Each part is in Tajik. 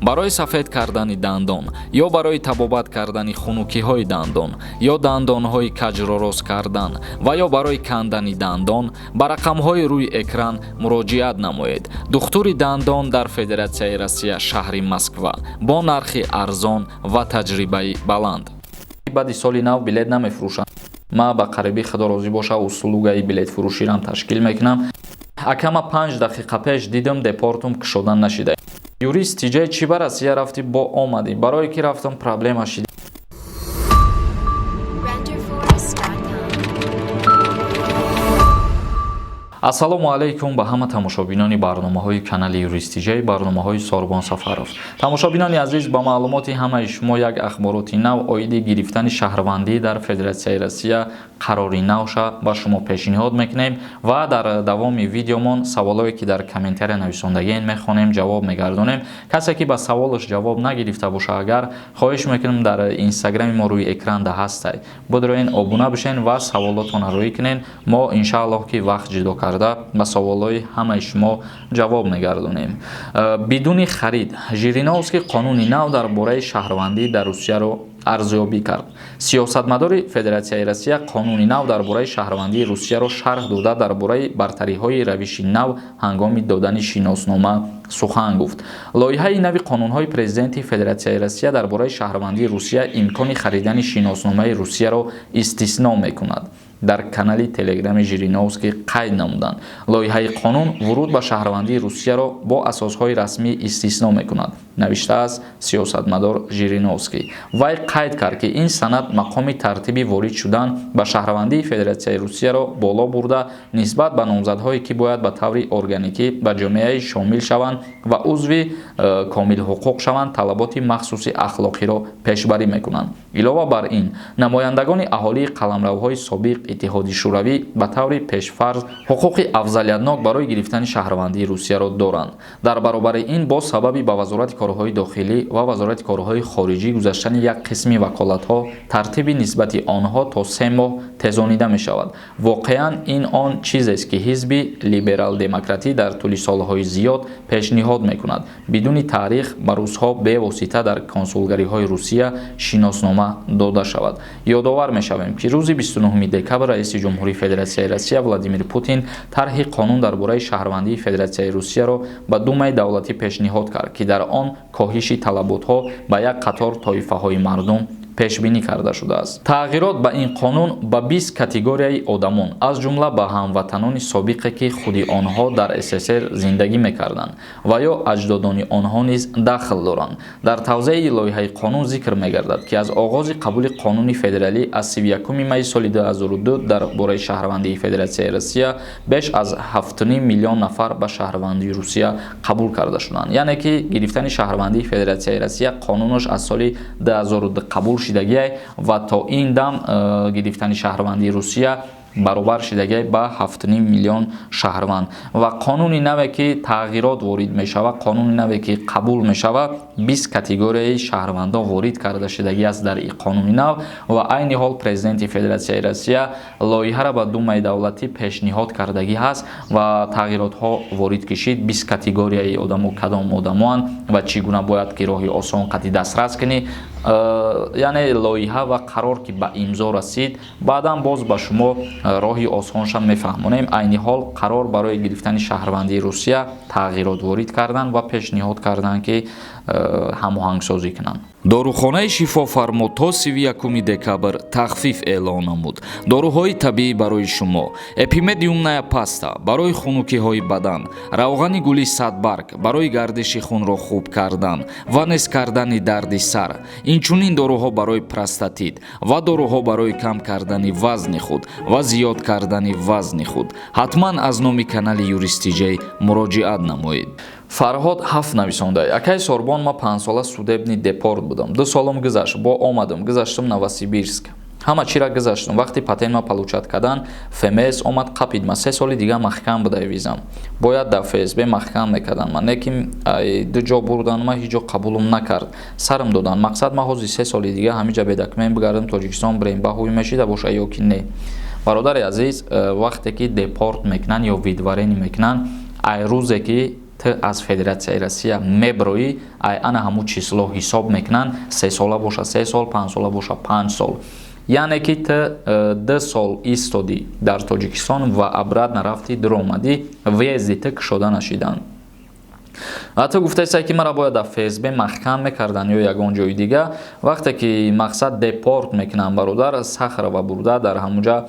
Барои сафед кардани дандон ё барои табобат кардани хунукиҳои дандон ё дандонҳои каҷро рост кардан ва ё барои кандани дандон ба рақамҳои рӯи экран муроҷиат намоед. Духтури дандон дар Федератсияи Россия, шаҳри Москва, бо нархи арзон ва таҷрибаи баланд. Баъди соли нав билет намефурӯшанд. Ман ба қарибӣ, худо розӣ боша, услугаи билетфурӯшиам ташкил мекунам. Акама 5 дақиқа пеш дидам, депортум кушода нашида. Юрист Тиҷай, чӣ ба Россия рафтӣ, бо омадӣ? Барое ки рафтам, проблема шид. Renderforest.com. Ассалому алайкум ба ҳама тамошобинони барномаҳои канали Юристиҷай, барномаҳои Сорбон Сафаров. Тамошобинони азиз, ба маълумоти ҳамаи шумо як ахбороти нав оиди гирифтани шаҳрвандӣ дар Федератсияи Россия, қарори навша ба шумо пешниҳод мекунем ва дар давоми видеомон саволое, ки дар комментария нависондагиен, мехонем, ҷавоб мегардонем. Касе ки ба саволаш ҷавоб нагирифта боша, агар хоҳиш мекунем, дар инстаграми мо рӯи экранда ҳастай, бидроен, обуна бишен ва саволотонро рӯӣ кунен. Мо иншааллоҳ ки вақт ҷудо карда ба саволҳои ҳамаи шумо ҷавоб мегардонем. Бидуни харид Жириновский қонуни нав дар бораи шаҳрвандӣ дар Русияро арзёбӣ кард. Сиёсатмадори Федератсияи Россия қонуни нав дар бораи шаҳрвандии Русияро шарҳ дода, дар бораи бартариҳои равиши нав ҳангоми додани шиноснома сухан гуфт. Лоиҳаи нави қонунҳои президенти Федератсияи Россия дар бораи шаҳрвандии Русия имкони харидани шиносномаи Русияро истисно мекунад, дар канали телеграми Жириновский қайд намуданд. Лоиҳаи қонун вуруд ба шаҳрвандии Русияро бо асосҳои расмӣ истисно мекунад, навиштааст сиёсатмадор Жириновский. Вай қайд кард, ки ин санад мақоми тартиби ворид шудан ба шаҳрвандии Федератсияи Русияро боло бурда, нисбат ба номзадҳое, ки бояд ба таври органикӣ ба ҷомеаи шомил шаванд ва узви комилҳуқуқ шаванд, талаботи махсуси ахлоқиро пешбарӣ мекунанд. Илова бар ин, намояндагони аҳолии қаламравҳои собиқ Иттиҳоди Шӯравӣ ба таври пешфарз ҳуқуқи афзалиятнок барои гирифтани шаҳрвандии Русияро доранд. Дар баробари ин, боз сабаби ба Вазорати корҳои дохилӣ ва Вазорати корҳои хориҷӣ гузаштани як қисми ваколатҳо тартиби нисбати онҳо то 3 моҳ тезонида мешавад. Воқеан, ин он чизест, ки ҳизби либерал-демократӣ дар тӯли солҳои зиёд пешниҳод мекунад: бидуни таърих ба русҳо бевосита дар консулгариҳои Русия шиноснома дода шавад. Ёдовар мешавем, ки рӯзи 29 декабр раиси ҷумҳурии Федератсияи Россия Владимир Путин тарҳи қонун дар бораи шаҳрвандии Федератсияи Русияро ба Думаи давлатӣ пешниҳод кард, ки дар он коҳиши талаботҳо ба як қатор тоифаҳои мардум пешбинӣ карда шудааст. Тағйирот ба ин қонун ба 20 категорияи одамон, аз ҷумла ба ҳамватанони собиқе, ки худи онҳо дар СССР зиндагӣ мекарданд ва ё аҷдодони онҳо низ дахл доранд. Дар тавзеҳи лоиҳаи қонун зикр мегардад, ки аз оғози қабули қонуни федералӣ аз 31 майи соли 2002 дар бораи шаҳрвандии Федератсияи Россия беш аз 7,5 миллион нафар ба шаҳрвандии Русия қабул карда шуданд. Яъне ки гирифтани шаҳрвандии Федератсияи Россия қонунаш аз соли 2002 қабул шидагиай ва то ин дам гирифтани шаҳрвандии Русия баробар шидагиай ба 7,5 миллион шаҳрванд. Ва қонуни наве, ки тағйирот ворид мешавад, қонуни наве, ки қабул мешавад, 20 категорияи шаҳрвандон ворид карда шидагӣ аст дар қонуни нав. Ва айни ҳол президенти Федератсияи Россия лоиҳаро ба Думаи давлатӣ пешниҳод кардагӣ ҳаст ва тағйиротҳо ворид кишид. 20 категорияи одамо кадом одамоанд ва чӣ гуна бояд ки роҳи осон қати дастрас кунӣ, яъне лоиҳа ва қарор ки ба имзо расид, баъдан боз ба шумо роҳи осонша мефаҳмонем. Айни ҳол қарор барои гирифтани шаҳрвандии Русия тағйирот ворид карданд ва пешниҳод карданд, ки ҳамоҳангсозӣ кунанд. Дорухонаи Шифофармо то 31 декабр тахфиф эълон намуд. Доруҳои табиӣ барои шумо: эпимедиумная паста барои хунукиҳои бадан, равғани гули садбарг барои гардиши хунро хуб кардан ва нест кардани дарди сар, инчунин доруҳо барои простатит ва доруҳо барои кам кардани вазни худ ва зиёд кардани вазни худ. Ҳатман аз номи канали Юристиҷей муроҷиат намоед. Фарҳод ҳафт нависонда: «Акай Сорбон, ма 5сола судебный депорт будам. 2 солам гузашт, бо омадам, гузаштам Новосибирск, ҳама чира гузаштам. Вақти патентма получать кардан, ФМС омад, қапид ма. 3 соли дига маҳкам буда визам, бояд дар ФСБ маҳкам мекардан ма, не ки ду ҷо бурдан ма, ҳеҷ ҷо қабулум накард, сарам додан. Мақсад, ма ҳозир 3 соли дига ҳамиҷа бе документ бигардам, Тоҷикистон бирем, ба ҳуй мешида боша ё ки не?» Бародари азиз, вақте ки депорт мекунанд ё выдворение мекунанд, ай рӯзе ки Ту аз Федератсияи Россия меброӣ, ай ана ҳамун число ҳисоб мекунанд: 3 сола боша 3 сол, 5 сола боша 5 сол. Яъне ки ту 2 сол истодӣ дар Тоҷикистон ва обратно рафтӣ, дуромадӣ, въезд и ту кушода нашиданд. Ва ту гуфтаистай, ки мара бояд дар ФСБ маҳкам мекарданд ё ягон ҷои дига. Вақте ки мақсад депорт мекунанд, бародар, Сахарова бурда дар ҳамунҷа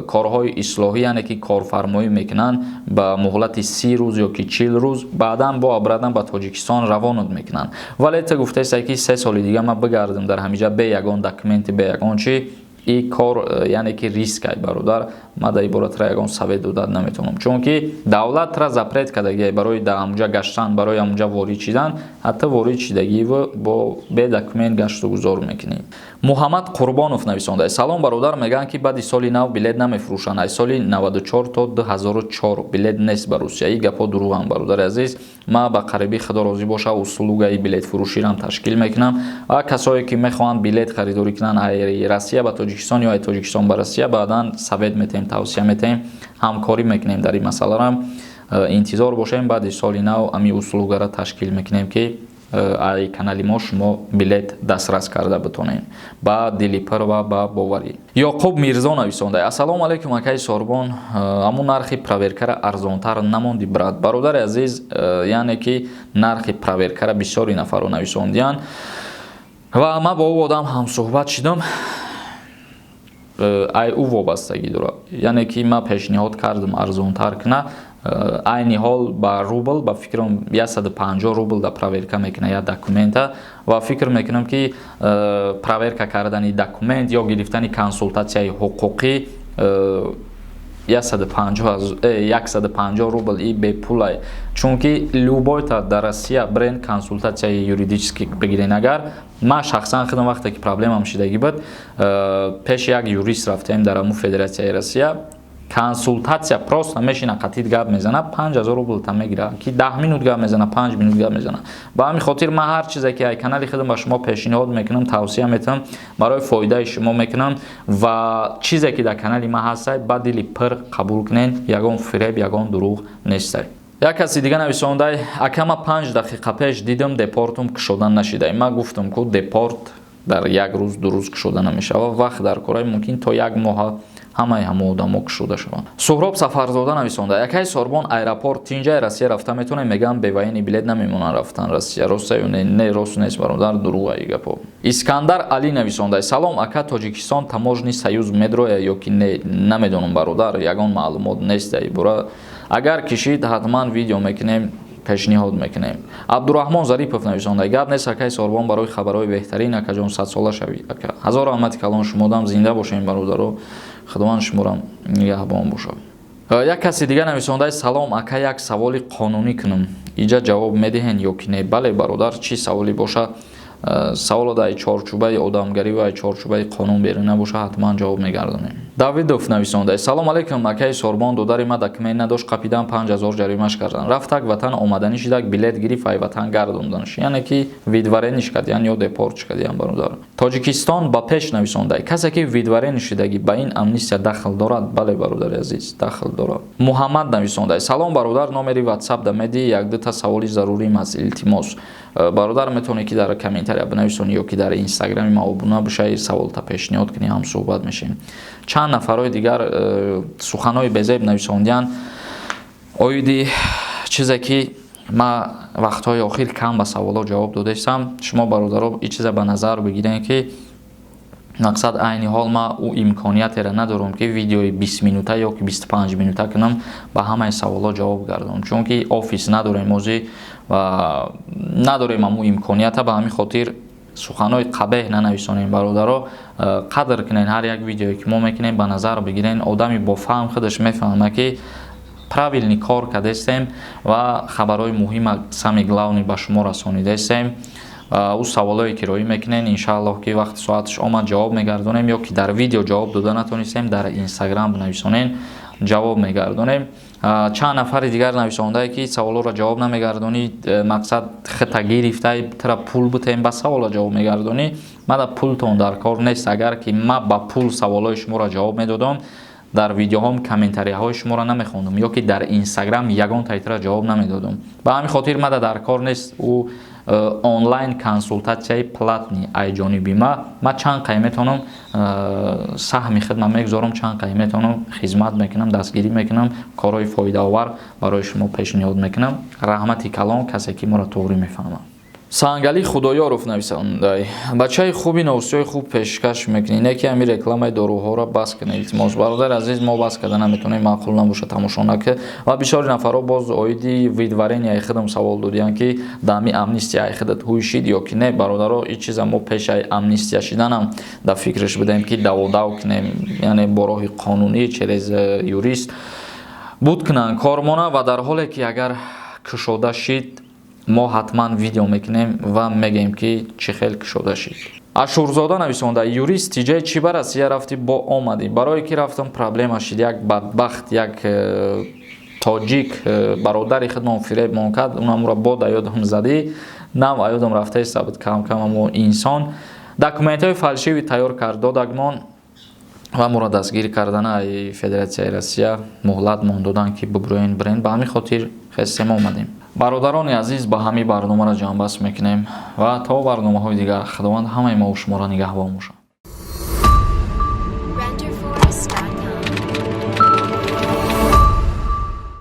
корҳои ислоҳӣ, яъне ки корфармоӣ мекунанд ба муҳлати 30 рӯз ё ки 40 рӯз, баъдан бо обратно ба Тоҷикистон равонат мекунанд. Вале ту гуфтаистай, ки 3 соли дига ман бигардам дар ҳамиҷа бе ягон документи, бе ягон чи, и кор яъне ки риск ай, бародар. Ман дар ибора тра ягон совет дода наметавонам, чунки давлат тра запрет кардагиай барои дар ҳамунҷа гаштан, барои ҳамунҷа ворид шидан. Ҳатто ворид шидагиву бо бе документ гашту гузор мекунӣ. Муҳаммад Қурбонов нависонда: «Салом, бародар. Мегӯянд, ки баъди соли нав билет намефурӯшанд. Аз соли 94 то 2004 билет нест ба Русия. Ин гапҳо дурӯғанд, бародари азиз. Ман ба қарибӣ, Худо розӣ боша, услуга и билетфурӯшиам ташкил мекунам ва касое ки мехоҳанд билет харидорӣ кунанд ай Россия ба Тоҷикистон ё ай Тоҷикистон ба Россия, баъдан совет метаҳем, тавсия метаҳем, ҳамкорӣ мекунем дар ин масъаларам. Интизор бошем, баъди соли нав ами услуга ро ташкил мекунем, ки ай канали мо шумо билет дастрас карда битонед ба дили пур ва ба боварӣ». Ёқуб Мирзо нависонда: «Ассалому алайкум, акаи Сорбон. Ҳамун нархи проверка ра арзонтар намонди, брат?» Бародари азиз, яъне ки нархи проверка ра бисёри нафарро нависондиянд ва ман бо ӯ одам ҳамсӯҳбат шудам. Ай ӯ вобастагӣ дорад. Яъне ки ман пешниҳод кардам арзонтар куна. Айни ҳол ба рубл, ба фикрам, 150 рубл да проверка мекуна як документа. Ва фикр мекунам, ки проверка кардани документ ё гирифтани консултатсияи ҳуқуқӣ 150 рубл и бепулай, чунки любой та дар Россия бренд консултатсияи юридический бигирен. Агар ман шахсан худам вақте ки проблемам шидагӣ буд, пеши як юрист рафтем дар ҳамун Федератсияи Россия. Консултатсия просто мешина, қатид гап мезана, 5000 рубл та мегира, ки 10 минут гап мезана, 5 минут гап мезана. Ба ҳамин хотир ман ҳар чизе ки ай канали худам ба шумо пешниҳод мекунам, тавсия метавам, барои фоидаи шумо мекунам. Ва чизе ки дар канали ман ҳастай, ба дили пир қабул кунед, ягон фиреб, ягон дурӯғ нестай. Як каси дига нависондай: «Ака, ма 5 дақиқа пеш дидам, депортум кушода нашидай». Ман гуфтам, ку депорт дар як рӯз, 2 рӯз кушода намешавад, вақт дар кораи, мумкин то як моҳа ҳамаи ҳамо одамо кушода шаванд. Суҳроб Сафарзода нависонда: «Якай Сорбон, аэропорт тинҷаи, Россия рафта метавонем? Мегӯям, бе военный билет намемонанд рафтан Россия, роста ё не?» Не, рост нест, бародар, дурӯғ аи гапо. Искандар Алӣ нависонда: «Салом, ака, Тоҷикистон таможенный союз медроя ё ки не?» Намедонам, бародар, ягон маълумот нест бура. Агар кишид, ҳатман видео мекунем, пешниҳод мекунем. Абдураҳмон Зарипов нависонда: «Гап нест, акаи Сорбон, барои хабарҳои беҳтарин. Акаҷон, садсола шавӣ, ака». Ҳазор раҳмати калон шумодам. Зинда бошем, бародаро, Худованд шуморам нигаҳбон бошад. Як каси дига нависондаи: «Салом, ака, як саволи қонунӣ кунам, иҷа ҷавоб медиҳен ё ки не?» Бале, бародар, чӣ саволе боша, саволо дар чорчӯбаи одамгарӣ ва чорчӯбаи қонун берун набоша, ҳатман ҷавоб мегардонем. Давидов нависонда: «Салом алейкум, акаи Сорбон. Додари ма документ надошт, қапидан, 5000 ҷаримаш кардан. Рафтак ватан, омаданӣ шидак, билет гирифт, ай ватан гардонданш, яъне ки выдворение ш кардиян ё депорт ш кардиян, бародар». Тоҷикистон ба пеш нависонда: «Касе ки выдворение шидагӣ, ба ин амнистия дахл дорад?» Бале, бародари азиз, дахл дорад. Муҳаммад нависонда: «Салом, бародар, номери ватсап да медиҳӣ? Якдута саволи зарурим аст, илтимос». Бародар, метавонӣ ки дар комментария бинависонӣ ё ки дар инстаграми ма обуна бишавӣ, саволта пешниҳод кунӣ, ҳам суҳбат мешавем. Чанд нафарҳои дигар суханҳои безеб нависондиянд оиди чизе ки ма вақтҳои охир кам ба саволҳо ҷавоб додаистам. Шумо, бародаро, ин чиза ба назар бигирем, ки мақсад айни ҳол ма ӯ имкониятеро надорам, ки видеои 20 минута ё ки 25 минута кунам, ба ҳамаи саволҳо ҷавоб гардонам, чунки офис надорем озӣ ва надорем ҳамун имконията. Ба ҳамин хотир суханҳои қабеҳ нанависонем, бародаро. Қадр кунед ҳар як видеое ки мо мекунем, ба назар бигирен. Одами бофаҳм худаш мефаҳмад, ки правильный кор кардастем ва хабарҳои муҳима, самый главный, ба шумо расонидаистем. Ӯ саволое ки роӣ мекунен, иншааллоҳ, ки вақти соаташ омад, ҷавоб мегардонем, ё ки дар видео ҷавоб дода натонистем, дар инстаграм бинависонен, ҷавоб мегардонем. Чанд нафари дигар нависондае, ки саволҳоро ҷавоб намегардонӣ, мақсад хита гирифтай, тра пул бутем, ба саволо ҷавоб мегардонӣ. Мада пултон дар кор нест. Агар ки ма ба пул саволҳои шуморо ҷавоб медодам. Дар видеоҳом комментарияҳои шуморо намехондум ё ки дар Инстаграм ягон тайтра ҷавоб намедодум. Ба ҳамин хотир мада дар кор нест ӯ онлайн консултатсияи платный ай ҷониби ма. Ма чанд қай метавонам, саҳми хидмат мегузорам, чанд қай метавонам, хизмат мекунам, дастгирӣ мекунам, корҳои фоидаовар барои шумо пешниҳод мекунам. Раҳмати калон, касе ки моро туғрӣ мефаҳмад. Сангалӣ Худоёров нависандай: «Бачаи хуби, новостиҳои хуб пешкаш мекунӣ, не ки ҳами рекламаи доруҳоро бас кунед, илтимос». Бародари азиз, мо бас карда наметавонем, маъқул набоша, тамошо накард. Ва бисёри нафарҳо боз оиди выдворенияи худам савол додиянд, ки дар ҳами амнистияи худат ҳуй шид ё ки не. Бародаро, ин чиза мо пешаи амнистия шиданам дар фикраш будем, ки даводав кунем, яъне бо роҳи қонунӣ, через юрист буд кунанд кормона. Ва дар ҳоле ки агар кушода шид, мо ҳатман видео мекунем ва мегӯем, ки чӣ хел кушода шид. Ашурзода нависонда: «Юрист тиҷаи, чӣ ба Россия рафтӣ, бо омадӣ?» Барое ки рафтам, проблема шид. Як бадбахт, як тоҷик, бародари худмон фиребмон кард. Унамро бо да ёдам задӣ, нав аёдам рафтаиста буд. Кам-кам амо инсон документҳои фальшивый тайёр кард, додагмон ва моро дастгир кардана Федератсияи Россия муҳлат мон доданд, ки бубурӯен, бирен. Ба ҳамин хотир хестем, омадем. Бародарони азиз, ба ҳамин барномаро ҷамъбаст мекунем ва то барномаҳои дигар Худованд ҳамаи мо шуморо нигаҳбон бошад.